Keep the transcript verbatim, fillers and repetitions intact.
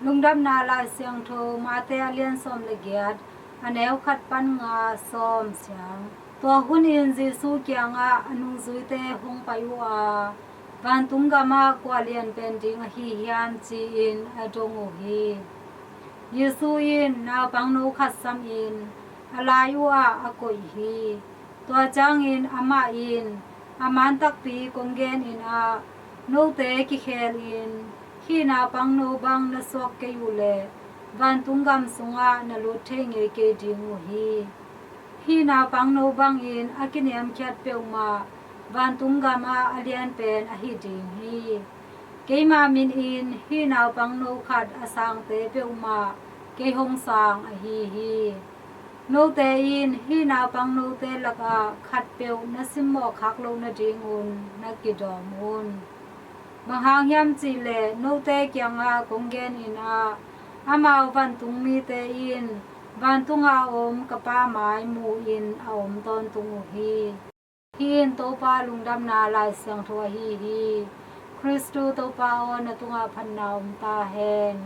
Lungdamna Lai Siangtho, Mate a lian sawm le giat, a neu khat pan nga. Sawm siang. Tua hunin Jesu kiangah a nungzuite hong pai uh a, "Vantung gamah kua lian pen ding ahi hiam?" ci-in a dong uh hi. Jesu in naupangno khat samin a lai uh ah a koih hi. Tua ciangin amah in, "A man takpi kong genin ah, note kikhelin hih naupangno bang na suak kei uh leh vantung gam sungah na lut thei ngei kei ding uh hi. Hih naupangno bangin a kiniamkhiat peuhmah vantung gamah a lian pen ahi ding hi. Keima minin hih naupangno khat a sangte peuhmah kei hong sang ahi hi. Note in hih naupangnote lakah khatpeuh na simmawh khak loh nadingun na kidawm un. Bang hang hiam cih leh note kiangah kong genin ah, amau vantung mite in vantung a om ka Pa mai muin a om tawntung uh hi." Hih in Topa Lungdamna Lai Siangtho ahi hi. Khristu Topa aw, na tungah phatna om ta hen.